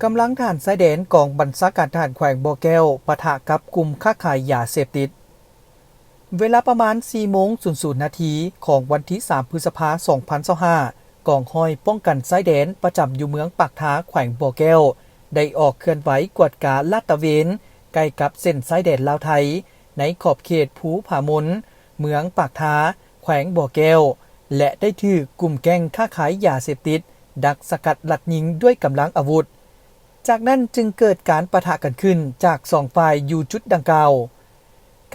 ກຳລັງທະຫານຊາຍແດນ ກອງບັນຊາການທະຫານແຂວງບໍ່ແກ້ວ ປະທະກັບກຸ່ມຄ້າຂາຍຢາເສບຕິດ. ເວລາປະມານ ສີ່ໂມງ ສູນນາທີ ຂອງວັນທີ ສາມ ພຶດສະພາ ສອງພັນຊາວຫ້າ ກອງຮ້ອຍປ້ອງກັນຊາຍແດນ ປະຈຳຢູ່ເມືອງປາກທາ ແຂວງບໍ່ແກ້ວ ໄດ້ອອກເຄື່ອນໄຫວກວດກາລາດຕະເວນ ໃກ້ກັບເສັ້ນຊາຍແດນລາວໄທ ໃນຂອບເຂດພູຜາມົນ ເມືອງປາກທາ ແຂວງບໍ່ແກ້ວ ແລະ ໄດ້ຖືກກຸ່ມແກ້ງຄ້າຂາຍຢາເສບຕິດ ດັກສະກັດລັດຍິງດ້ວຍກຳລັງອາວຸດ. ຈາກນັ້ນຈຶ່ງເກີດການປະທະກັນຂຶ້ນຈາກສອງຝ່າຍຢູ່ຈຸດດັ່ງກ່າວ.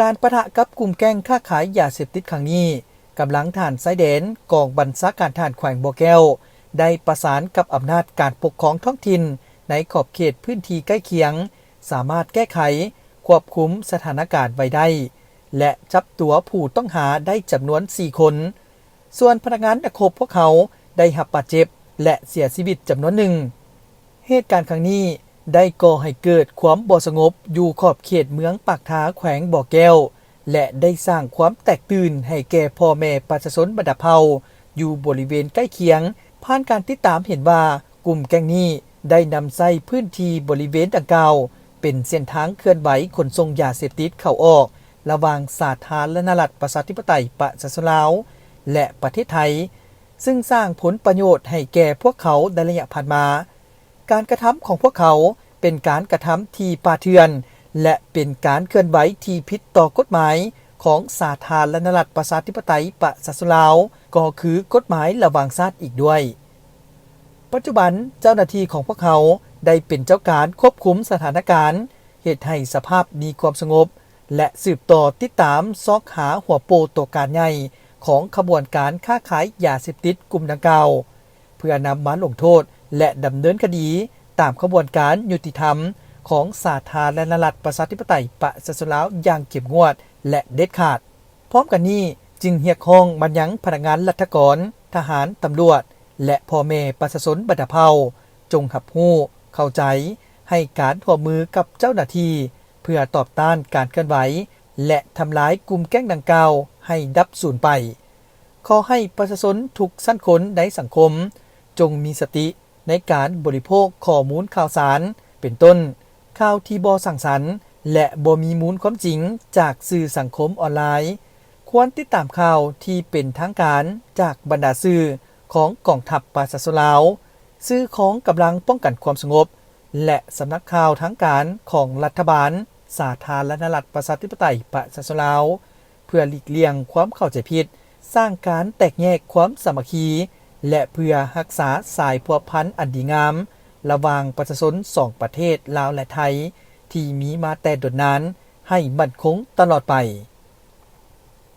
ການປະທະກັບກຸ່ມແກ້ງຄ້າຂາຍຢາເສບຕິດຄັ້ງນີ້, ກຳລັງທະຫານຊາຍແດນ ກອງບັນຊາການທະຫານແຂວງບໍ່ແກ້ວ ໄດ້ປະສານກັບອຳນາດການປົກຄອງທ້ອງຖິ່ນໃນຂອບເຂດພື້ນທີ່ໃກ້ຄຽງ, ສາມາດແກ້ໄຂ, ຄວບຄຸມສະຖານະການໄວ້ໄດ້ ແລະ ຈັບຕົວຜູ້ຕ້ອງຫາໄດ້ຈຳນວນສີ່ຄົນ. ສ່ວນພະນັກງານນັກຮົບພວກເຮົາໄດ້ຮັບບາດເຈັບ ແລະ ເສຍຊີວິດຈຳນວນໜຶ່ງ. ເຫດການຄັ້ງນີ້ໄດ້ກໍ່ໃຫ້ເກີດຄວາມບໍ່ສະຫງົບຢູ່ຂອບເຂດເມືອງປາກທາ ແຂວງບໍ່ແກ້ວ ແລະ ໄດ້ສ້າງຄວາມແຕກຕື່ນໃຫ້ແກ່ພໍ່ແມ່ປະຊາຊົນບັນດາເຜົ່າຢູ່ບໍລິເວນໃກ້ຄຽງ. ຜ່ານການຕິດຕາມເຫັນວ່າ ກຸ່ມແກ້ງນີ້ໄດ້ນຳໃຊ້ພື້ນທີ່ບໍລິເວນດັ່ງກ່າວ ເປັນເສັ້ນທາງເຄື່ອນໄຫວຂົນສົ່ງຢາເສບຕິດເຂົ້າອອກ ລະຫວ່າງສາທາລະນະລັດປະຊາທິປະໄຕປະຊາຊົນລາວ ແລະ ປະເທດໄທ, ຊຶ່ງສ້າງຜົນປະໂຫຍດໃຫ້ແກ່ພວກເຂົາໃນໄລຍະຜ່ານມາ. ການກະທຳຂອງພວກເຂົາເປັນການກະທຳທີ່ປ່າເຖື່ອນ ແລະ ເປັນການເຄື່ອນໄຫວທີ່ຜິດຕໍ່ກົດໝາຍຂອງສາທາລະນະລັດປະຊາທິປະໄຕປະຊາຊົນລາວ, ກໍຄືກົດໝາຍລະຫວ່າງຊາດອີກດ້ວຍ. ປັດຈຸບັນເຈົ້າໜ້າທີ່ຂອງພວກເຮົາໄດ້ເປັນເຈົ້າການຄວບຄຸມສະຖານະການ, ເຮັດໃຫ້ສະພາບມີຄວາມສະຫງົບ ແລະ ສືບຕໍ່ຕິດຕາມຊອກຫາຫົວໂປຕົວການໃຫຍ່ຂອງຂະບວນການຄ້າຂາຍຢາເສບຕິດກຸ່ມດັ່ງກ່າວ ເພື່ອນຳມາລົງໂທດ ແລະ ດຳເນີນຄະດີຕາມຂະບວນການຍຸຕິທຳຂອງສາທາລະນະລັດປະຊາທິປະໄຕປະຊາຊົນລາວຢ່າງເຂັ້ມງວດ ແລະ ເດັດຂາດ. ພ້ອມກັນນີ້ຈຶ່ງຮຽກຮ້ອງມາຍັງພະນັກງານລັດຖະກອນ, ທະຫານ, ຕຳຫຼວດ ແລະ ພໍ່ແມ່ປະຊາຊົນບັນດາເຜົ່າ ຈົ່ງຮັບຮູ້, ເຂົ້າໃຈ, ໃຫ້ການຮ່ວມມືກັບເຈົ້າໜ້າທີ່ ເພື່ອຕອບຕ້ານການເຄື່ອນໄຫວ ແລະ ທຳລາຍກຸ່ມແກ້ງດັ່ງກ່າວໃຫ້ດັບສູນໄປ. ຂໍໃຫ້ປະຊາຊົນທຸກຊັ້ນຄົນໃນສັງຄົມ ຈົ່ງມີສະຕິໃນການບໍລິໂພກຂໍ້ມູນຂ່າວສານ, ເປັນຕົ້ນ ຂ່າວທີ່ບໍ່ສ້າງສັນ ແລະ ບໍ່ມີມູນຄວາມຈິງຈາກສື່ສັງຄົມອອນລາຍ. ຄວນຕິດຕາມຂ່າວທີ່ເປັນທາງການຈາກບັນດາສື່ຂອງກອງທັບປະຊາຊົນລາວ, ສື່ຂອງກຳລັງປ້ອງກັນຄວາມສະຫງົບ ແລະ ສຳນັກຂ່າວທາງການຂອງລັດຖະບານສາທາລະນະລັດປະຊາທິປະໄຕປະຊາຊົນລາວ ເພື່ອຫຼີກລ່ຽງຄວາມເຂົ້າໃຈຜິດ, ສ້າງການແຕກແຍກຄວາມສາມັກຄີ ແລະ ເພື່ອຮັກສາສາຍພົວພັນອັນດີງາມລະຫວ່າງປະຊາຊົນສອງປະເທດລາວ ແລະ ໄທ ທີ່ມີມາແຕ່ດົນນານໃຫ້ໝັ້ນຄົງຕະຫຼອດໄປ.